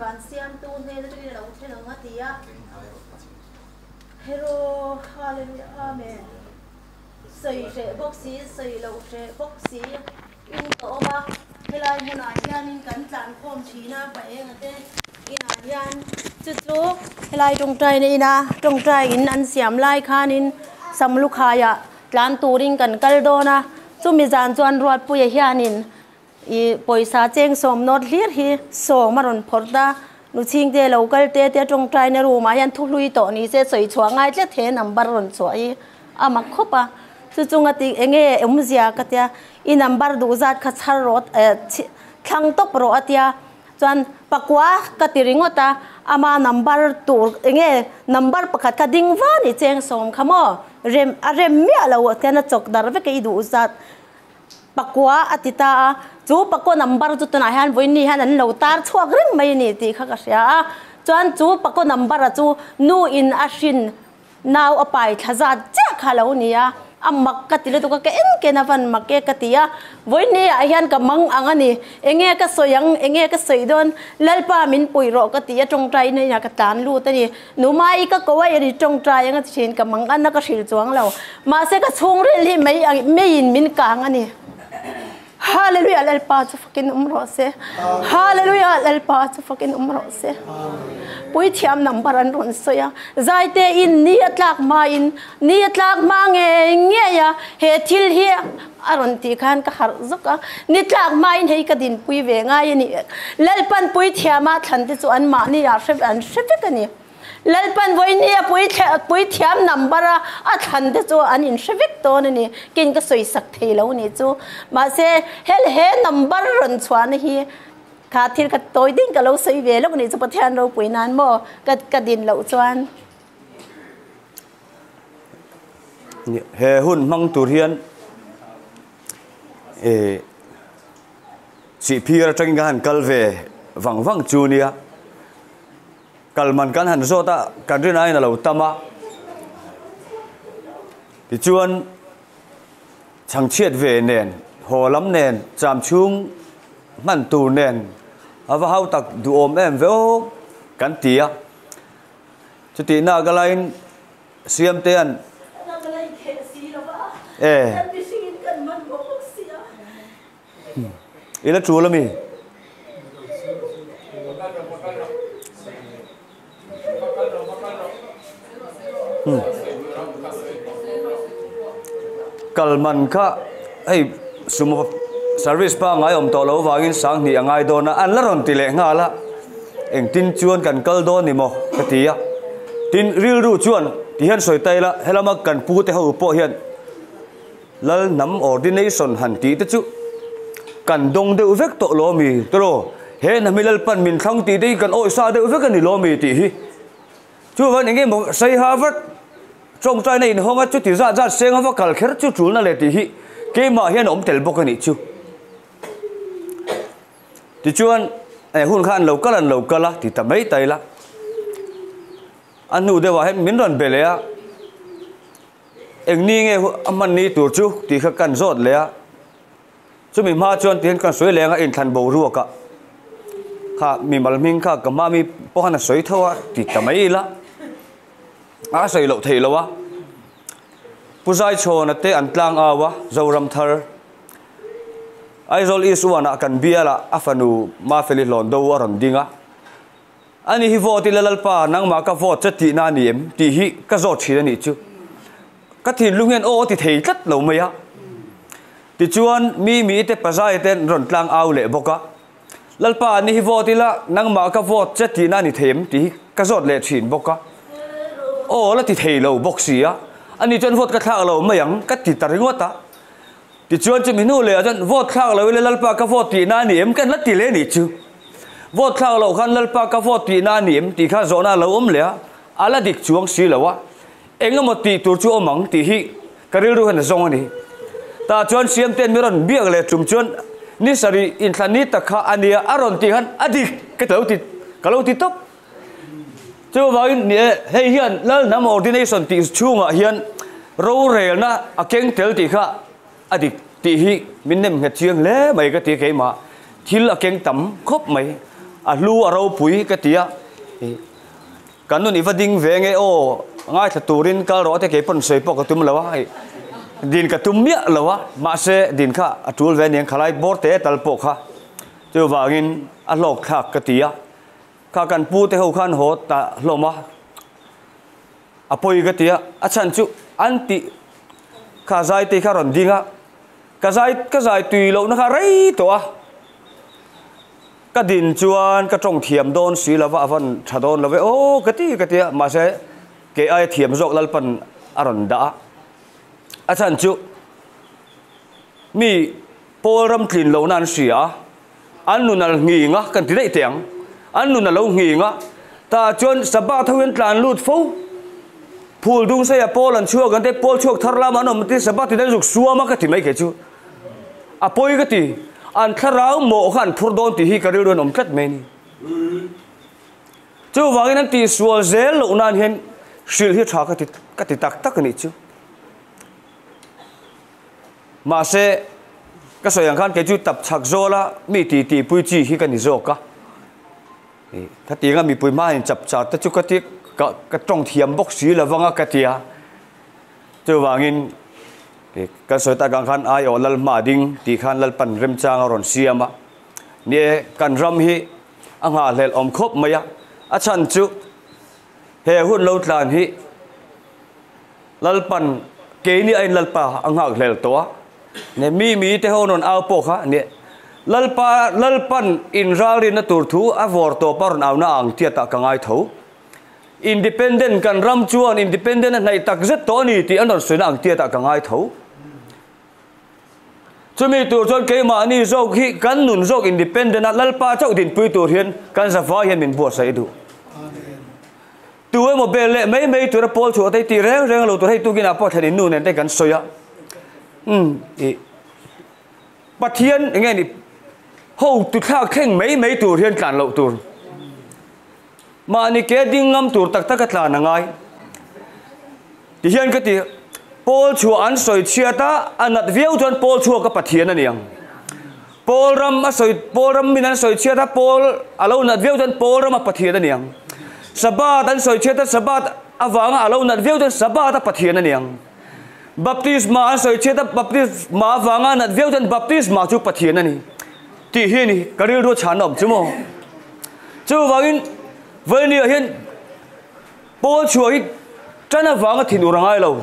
van siamtu hnen atangin a lo thleng ang a ti a. Hero Hallelujah Amen. Sawi hreh bawk si, sawi loh hreh bawk si in ka awm a, helai hmunah hianin kan tlan khawm thin a, pa enga te inah hian chu chu helai tawngtaina ina tawngtai in an siam lai khanin Samlukhaiah tlan turin kan kal dawn a, chumi zan chuan Ruatpuia hianin I pawisa cheng sawm nawt hlir hi sawm a rawn phawrh ta. Nu chhingte lo kal te te tawngtaina room ah hian thu hlui tawh ni se sawi chhuah ngai tlat he number rawn chhuah hi a mak khawp a. Chu chunga ti enge awmzia ka tia i number duh zat kha chhar rawh thlang tawp rawh a tia chuan pakua ka ti ringawt a ama number tur enge number pakhat kha ding va ni cheng sawm kha maw rem a rem miah lo tian a chawk dar vek a i duh zat Pakua a ti ta a, chu pakua number chu tunah hian vawiin hian an lo tar chhuak reng mai a ni tih kha ka hria a, chuan chu pakua number a chu nu in a hrin nau a pai thla zat chiah kha lo ni a, a mak ka ti lutuk a, ka en ken a van mak e ka ti a, vawiin ah hian ka mang ang a ni, enge ka sawi ang, enge ka sawi dawn, Lalpa min puih rawh ka ti a, tawngtai in inah ka tlan lut a ni. Nu mai ka ko a eri tawngtai anga thin ka mang an a ka hril chuang lo. Mahse ka chhungril hi mei ang meiin min kang a ni. Hallelujah Lalpa chu fakin awm rawh se. Hallelujah Lalpa chu fakin awm rawh se. Puithiam number an rawn sawi a. Zaite in ni a tlak hma in ni a tlak hma ngei ngei a he thil hi A rawn tih khan ka harh zawk a, ni tlak hmain hei ka dinpui ve ngai a ni. Lalpan puithiama thlan te chu anmahni ah hre an hre vek a ni. Lalpan vawiin a puithiam number a a thlan te chu an inhre vek dawn a ni. Kin ka sawi sak thei lo ni chu. Mahse hel he number rawn chhuahna hi kha thil ka tawi ding ka lo sawi ve lawk ni chu Pathian ropui nan maw ka ka din loh chuan. He hun hmang tur hian eh Sihphir atangin kan han kal ve vang vang chu nia. Kal man kan han zawt a, kan rin aiin a lo tam a. Tichuan chhangchhiat ve nen, haw lam nen, cham chhung hman tur nen a va hau tak duhawm em ve aw kan ti a. Chutih nak a laiin Siamtea'n E I la tul ami? Kal man kha hei sumo service pangngai awm tawh loh avangin sanghnih a ngai dawn a, an la rawn ti leh nghal a, engtin chuan kan kal dawn ni maw ka ti a, tin rilru chuan ti hian sawi ta ila helama kan pu te ho pawh hian lal hnam ordination han tih te chu kan dawng deuh vek tawh lo ami tiraw he hnam hi lalpan min thlang tih te hi kan awihsa deuh vek a ni lo ami tih hi chuvan enge maw sawi ha vat. Tawngtaina inhawng a chuti zat zat seng a va kal kher chu tulna leh tih hi keimah hian a awm tel bawk a nih chu. Tichuan eh hun kha an lo kal an lo kal a ti ta mai ta ila. A hnu deuhah hian min rawn be leh a, eng ni nge a hman ni tur chu tih kha kan zawt leh a. Chumi hma chuan tihian kan sawi leng a inthlan boruak ah kha mimal hming kha ka hma mi pawh khan a sawi tho a ti ta mai ila. A sawi loh theih lo a, Pu Zaichhawna te an tlang au a, Zoram thar Aizawl East One ah kan bial ah a fanu Mafeli hlawn do a rawn ding a, Ani hi vote ila Lalpa nangmah ka vote che tihna a ni em tih hi ka zawt thin a nih chu. Ka thinlung hian aw a ti thei tlat lo mai a. Tichuan mi mi te pazai te an rawn tlang au leh bawk a, Lalpa ani hi vote ila nangmah ka vote che tihna a ni thei em tih hi ka zawt leh thin bawk a. Aw la ti thei lo bawk si a, ani chuan vote ka thlak lo mai ang ka ti ta ringawt a. Tichuan chumi hnu leh ah chuan vote thlak lo ila Lalpa ka vote tihna a ni em kan la ti leh nih chu. Vote thlak loh khan Lalpa ka vote tihna a ni em tih kha zawhna a lo awm leh a, a la dik chuang si lo a. Eng emaw tih tur chu awm ang tih hi Ka rilru hian a zawng a ni. Tah chuan Siamte'n mi rawn biak leh tum chuan ni sarih inthlan ni tak kha a nia a rawn tih khan a dik ka lo ti ka lo ti tawp. Chuvangin ni e, hei hian Lalhnam Ordination tih chhungah hian rorelna a keng tel tih kha a dik tih hi min nem nghet chiang hle mai ka ti keimah. Thil a keng tam khawp mai. A hlu a ropui ka ti a, kan nun i va ding ve nge aw, ngaithla turin kal rawh te kei pawn sawi pawh ka tum lo a, din ka tum miah lo a, mahse din kha a tul ve aniang khalai bawr te tal pawh kha chuvangin a hlawk thlak ka ti a, kha kan pu te ho khan haw ta hlawm a, a pawi ka ti a, a chhan chu an tih kha zai te kha rawn ding a, ka zai ka zai tui lohna kha rei tawh a. Ka din chuan ka tawng thiam dawn si lova a van tha dawn lo ve aw ka ti ka ti a, mahse kei aia thiam zawk Lalpan a rawn dah a. A chhan chu mi pawl ram tlin lohna an hria a, an nun a nghing a, kan ti daih teh ang, an nun a lo nghing a, tah chuan Sabbath ho hian tlan lut fo, phul dung saia pawl an chhuak ang te, pawl chhuak thar lamah an awm te, Sabbath in an zuk suam a ka ti mai kei chu. A pawi ka ti, an thlarau mawh kha an phur dawn tih hi ka rilru an awm tlat mai a ni. Chuvangin an tihsual zel loh nan hian hrilh hi tha ka ti ka ti tak tak a nih chu. Mahse, ka sawi ang khan kei chu tap chhak zawla mi ti tihpui chi hi ka ni zawk a. Khatianga mipui hma in chap char te chu ka ti ka ka tawng thiam bawk si lo vang a ka ti a. Chuvangin kan sawi tak ang khan aiawh lal hma ding tih khan Lalpan remchang a rawn siam a. Ni e, kan ram hi a nghahhlelh awm khawp mai a. A chhan chu he hun lo tlan hi Lalpan keini a in Lalpa a nghakhlel tawh a. Ni mi mi te ho rawn au pawh kha ni Lalpa Lalpan inralrinna tur thu a vawr tawp a rawn au na ang tiatah ka ngai tho. Independent kan ram chuan independent a hnaih tak zet tawh a ni tih an rawn sawina ang tiatah ka ngai tho. Chumi tur chuan keimahni zawk hi kan nun zawk independent a Lalpa chauh dinpui tur hian kan zavai hian min buatsaih duh. Tu emaw bel leh mai mai tura pawl chhuah te tih reng reng lo tur hei tukinah pawh thlen in nu nen te kan sawi a. Umm ih Pathian enge ni ho tu thlak thleng mai mai tur hian tlan loh tur. Mahni ke ding ngam tur tak tak a tlan a ngai. Tihian ka ti, Pawl chhuah an sawi chhiat a, a nat viau chuan Pawl chhuak a Pathian a ni ang. Pawl ram a sawi, Pawl ram min an sawi chhiat a, Pawl a lo nat viau chuan Pawl ram a Pathian a ni ang. Sabbath an sawi chhiat a, Sabbath avanga a lo nat viau chuan Sabbath a Pathian a ni ang. Baptisma an sawi chhiat a, Baptisma avanga a nat viau chuan Baptisma chu Pathian a ni. Tih hi a ni, ka rilru a chhan a awm chu maw? Chuvangin Vawlnia hian Paul chhuah hi tan avanga thinur a ngai lo.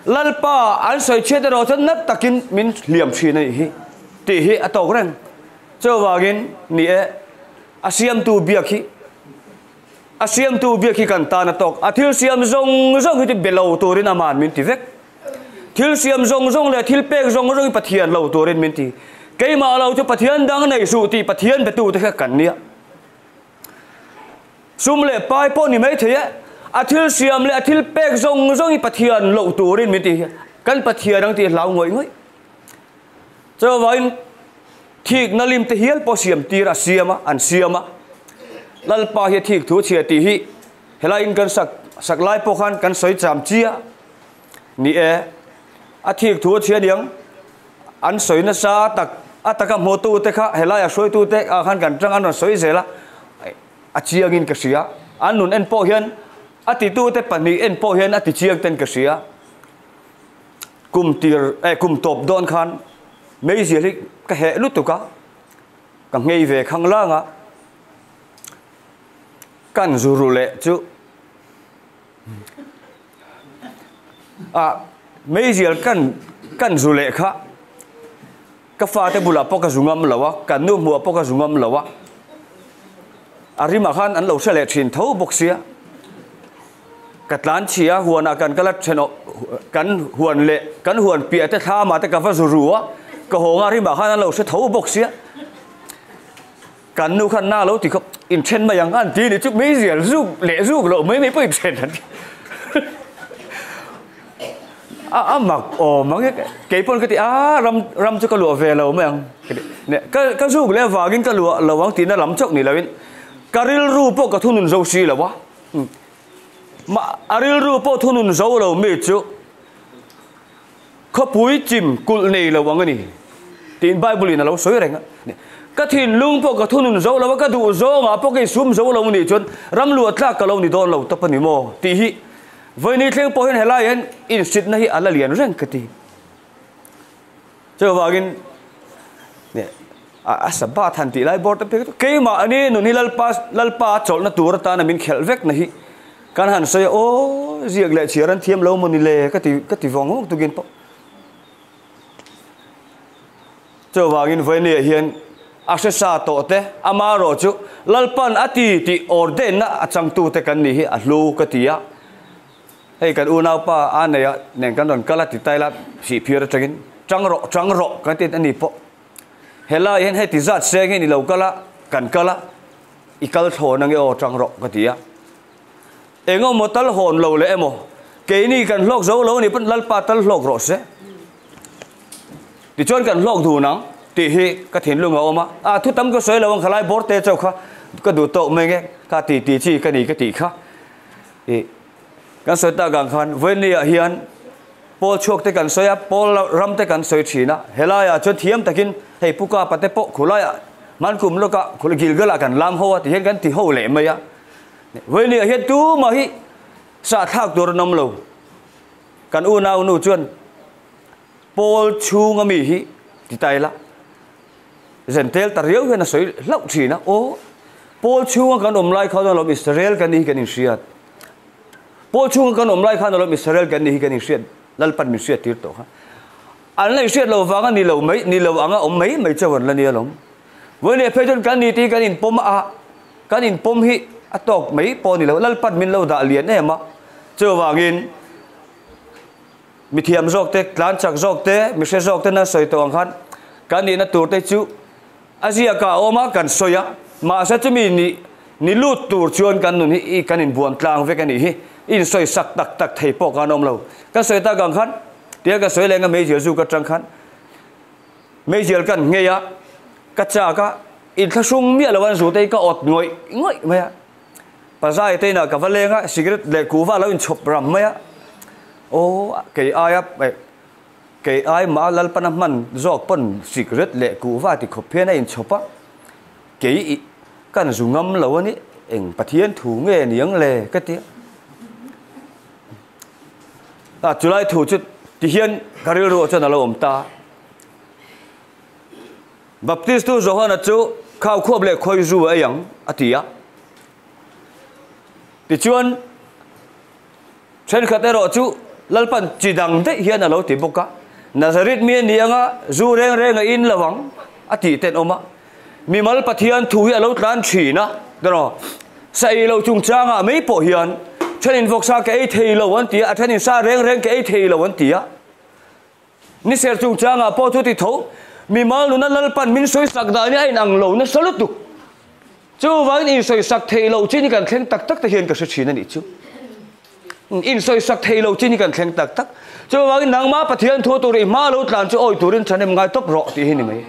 Lalpa an sawi chhiat erawh chuan nat takin min hliam thin a nih hi tih hi a tawk reng. Chuvangin ni e, a siamtu biak hi a siamtu biak hi kan tan a tawk. A thil siam zawng zawng hi chu be lo turin aman min ti vek. Thil siam zawng zawng leh thil pek zawng zawng hi Pathian lo turin min ti. Keimah lo chu Pathian dang nei suh tih Pathian betute kha kan nia. Sum leh pai pawh ni mai thei e, a thil siam leh a thil pek zawng zawng hi Pathian lo turin min ti. Kan Pathian ang tih hlau ngawih ngawih. Chuvangin thikna lim te hial pawh siam tir a siam a, an siam a. Lalpa hi a thik thu chhia tih hi helai in kan sak sak lai pawh khan kan sawi cham chiah. Ni e, a thik thu a chhia niang. An sawi nasa tak, a taka hmutu te kha helai a hruaitu te ah khan kan tang an rawn sawi zel a, a chiangin ka hria. An nun en pawh hian a titu te pahnih en pawh hian a ti chiang ten ka hria. Kum tir eh kum tawp dawn khan meizial hi ka heh lutuk a, ka nghei ve khang lang a, kan zuru leh chu. A meizial kan kan zu leh kha ka fate bulah pawh ka zu ngam lo a, kan nu hmuh ah pawh ka zu ngam lo a, a rimah khan an lo hre leh thin tho bawk sia. Ka tlan chhi a, huanah kan kal a thenawh kan huan leh kan huan piah te thlamah te ka va zu ru a, ka haw nga rimah khan an lo hre tho bawk sia. Kan nu khan na lo ti khawp inthen mai ang an ti ni chu meizial zuk leh zuk loh mai mai pawh inthen an ti. A a mak awm ang e kei pawn ka ti a ram ram chu ka luah ve lo mai ang ka ti. Ka ka zuk leh avangin ka luah lo ang tihna lam chauh ni loin ka rilru pawh ka thunun zo si lo a. Mah a rilru pawh thunun zo lo mi chu Khawpui chim kulh nei lo ang a ni tiin Bible in a lo sawi reng a. Ka thinlung pawh ka thunun zo lo a, ka duh zawngah pawh ka insum zo lo nih chuan ram luah tlak ka lo ni dawn lo tawp a ni maw tih hi vawiin thleng pawh hian helai hian insitna hi a la lian reng ka ti. Chuvangin a Sabbath han tih lai bawr te phei keimahni nun hi Lalpa Lalpa a chawlhna tur atana min khelh vek na hi kan han sawi a, aw ziak leh chhiar an thiam lo maw ni le ka ti ka ti vawng vawng tukin pawh. Chuvangin vawinia hian a hre sa tawh te amaherawh chu Lalpan a ti tih ordainna a changtute kan nih hi a hlu ka ti a. Hei kan unaupa a nei a nen kan rawn kal a ti tai la sihphir atangin tang rawh tang rawh kan ti a ni pawh. Helai hian heti zat seng hian i lo kal a kan kal a i kal thlawn ange aw tang rawh ka ti a. Engemaw tal hawn lo leh emaw keini kan hlawk zo lo a nih pawn Lalpa tal hlawk rawh se. Tichuan kan hlawk dun ang tih hi ka thinlung a awm a, a thu tam ka sawi lo ang khalai bawr te chauh kha ka duh tawk mai nge kha ti ti chi ka ni ka tih kha. Ih kan sawi tak ang khan vawinia hian pawl chhuak te kan sawi a, pawl ram te kan sawi thin a, helaiah chuan thiam takin hei Pu Kapa te pawh khulaiah hmankum lawkah khul Gilgal-ah kan lam ho a ti hian kan ti ho leh mai a. Vawinia hian tumah hi sahthlak tur an awm lo. Kan unau nu chuan pawl chhunga mi hi ti ta ila zen tel ta riau hian a sawi hlauh thin a, aw pawl chhunga kan awm lai khan alawm Israel kan nih hi kan inhriat, pawl chhunga kan awm lai khan alawm Israel kan nih hi kan inhriat, Lalpan min hriat tir tawh kha. An la inhriat lo vanga ni lo mai, ni lo anga awm mai mai chauh an la nia lawm. Vawiin leh phei chuan kan ni tih hi kan inpawm a, kan inpawm hi a tawk mai pawh a ni lo, Lalpan min lo dah lian em a, chuvangin Mi thiam zawk te, tlan chak zawk te, mi hre zawk ten an sawi tawh ang khan kan nihna tur te chu a ziakah a awm a, kan sawi a. Mahse chumi ni ni lut tur chuan kan nun hi i kan inbuan tlang vek a nih hi. I insawi sak tak tak thei pawh khan awm lo. Kan sawi tak ang khan tia ka sawi leng a meizial zu ka tang khan meizial kan nghei a, ka chak a, inthlahrung miah lo an zu te hi ka awt ngawih ngawih mai a. Pazai te inah ka va leng a, cigarette leh kuhva lo inchhawp ram mai a. Aw, kei aia eh kei ai mah Lalpana hman zawk pawn cigarette leh kuhva ti khawp hian a inchhawp a. Kei i kan zu ngam lo a ni, eng Pathian thu nge niang le ka ti a. A chulai thu chu tihian ka rilru ah chuan a lo awm ta. Baptistu Johana chu khau khuap leh khawi zu a ei ang, a ti a. Tichuan, thenkhat erawh chu Lalpan chi dang daih hian a lo ti bawk a, Nazareth mi a ni anga zu reng reng a in lo ang, a tih ten awm a. Mimal Pathian thu hi a lo tlan thin a, tiraw? Sa ei lo chungchangah mai pawh hian thenin vawksa ka ei thei lo an ti a, a thenin sa reng reng ka ei thei lo an ti a. Ni ser chungchangah pawh chu ti tho, mimal nuna Lalpan min sawisak dan hi a inang lo nasa lutuk. Chuvangin insawisak theih loh chin hi kan thleng tak tak te hian ka hre thin a nih chu. Insawisak theih loh chin hi kan thleng tak tak. Chuvangin nangmah Pathian thu tur i hma lo tlan chu awi turin thahnem ngai tawp rawh tih hi ni mai.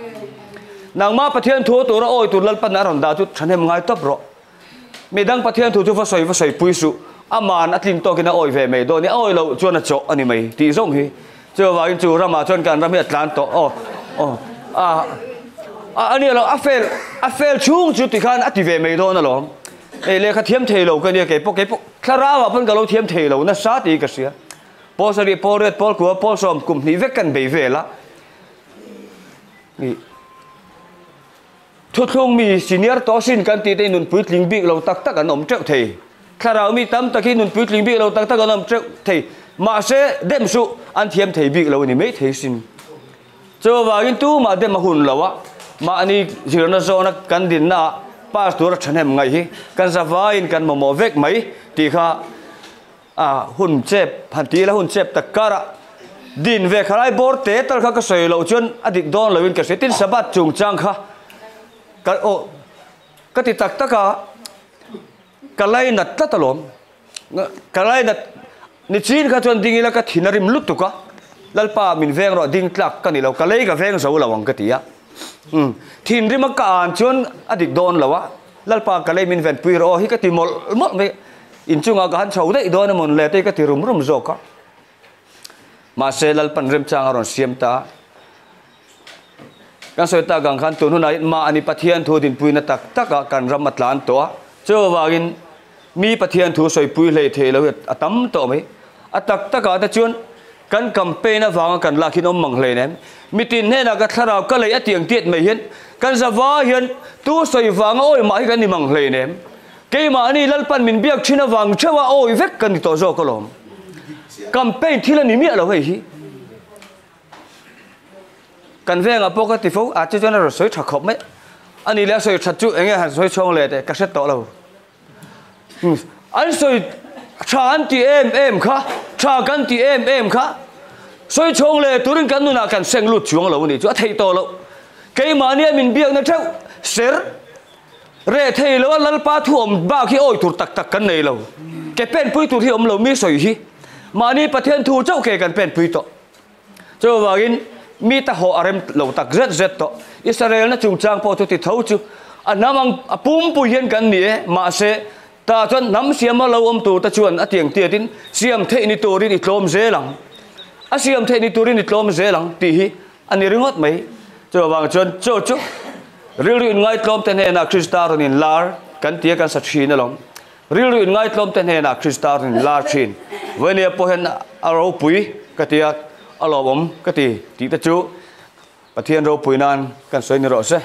Nangmah Pathian thu tura awi tur Lalpan a rawn dah chu thahnem ngai tawp rawh. Midang Pathian thu chu va sawi va sawi pui suh, aman a tlin tawkin a awi ve mai dawn i, a awi loh chuan a chawh a ni mai tih zawng hi. Chuvangin chu ramah chuan kan ram hi a tlan tawh aw aw a a nia lo a fel a fel chhung chu tikhan a ti ve mai dawn alawm. Ei lehkha thiam thei lo ka nia keipawh keipawh thlarauah pawn ka lo thiam thei lo nasa tih ka hria. Pawl sarih pawl riat pawl kua pawl sawm kum hnih vek kan bei vel a. Thuthlung mi senior tawh sin kan tih te hi nun puitling bik lo tak tak an awm teuh thei. Thlarau mi tam tak hi nun puitling bik lo tak tak an awm teuh thei. Mahse, dem suh an thiam thei bik lo a ni mai thei sin. Chuvangin tumah dem a hun lo a, mahni zirna zawna kan dinna ah pass tura thahnem ngaih hi kan zavaiin kan mamawh vek mai tih kha A hun chep han ti ila hun chep tak karah din ve khalai bawr te tal kha ka sawi loh chuan a dik dawn loin ka hria tin Sabbath chungchang kha ka aw ka ti tak tak a ka lainat tlat alawm ka lainat ni chin kha chuan ding ila ka thin a rim lutuk a Lalpa min veng rawh ding tlak ka ni lo ka lei ka veng zo lo ang ka ti a thinrim a ka an chuan a dik dawn lo a Lalpa ka lei min venpui rawh aw hi ka ti mawlh mawlh mai. Inchungah ka han chho daih dawn a mawn le te ka ti rum rum zawk a. Mahse Lalpan remchang a rawn siam ta. Kan sawi tak ang khan tun hunah hian mahni Pathian thu dinpuina tak takah kan ram a tlan tawh a, chuvangin mi Pathian thu sawipui hlei thei lo hi a tam tawh mai. A tak takah te chuan kan campaign avanga kan lak hian awm mang hlein em? Mitin hnenah ka thlarau ka lei a tiang tiat mai hian kan zava hian tu sawi vanga awi mah hi kan ni mang hlein em? Keimahni Lalpan min biak thin avang theuha awi vek kan ni tawh zawk alawm. Campaign thil a ni miah lo hei hi. Kan vengah pawh ka ti fo, a chu chuan a rawn sawi tha khawp mai. A ni leh a sawi that chu eng nge han sawi chhuang leh teh ka hre tawh lo. An sawi tha an ti em em kha, tha kan ti em em kha. Sawi chhuang leh turin kan nunah kan seng lut chuang lo a nih chu a theih tawh loh. Keimahnia min biakna theuh ser reh thei lo a Lalpa thu awm bak hi awi tur tak tak kan nei lo. Ke penpui tur hi awm lo mi sawi hi. Mahni Pathian thu chauh ke kan penpui tawh. Chuvangin mi ta haw a rem lo tak zet zet tawh. Israelna chungchang pawh chu ti tho chu a hnam ang a pumpui hian kan ni e, mahse ta chuan hnam siama lo awm tur te chuan a tiang tiatin siam theih ni turin i tlawm zel ang, a siam theih ni turin i tlawm zel ang tih hi a ni ringawt mai. Chuvang chuan chu chu rilru inngaitlawm te hnenah Krista rawn inlar kan tia kan sa thin alawm. Rilru inngaitlawm te hnenah Krista rawn inlar thin. Vawnia pawh hian a ropui ka ti a, a lawmawm ka ti tih te chu Pathian ropui nan kan sawi ni rawh se.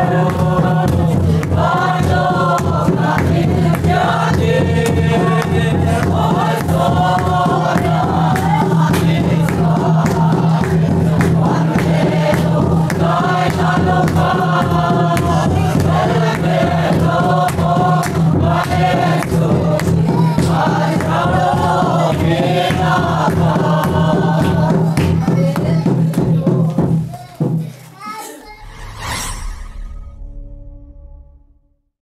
Amen.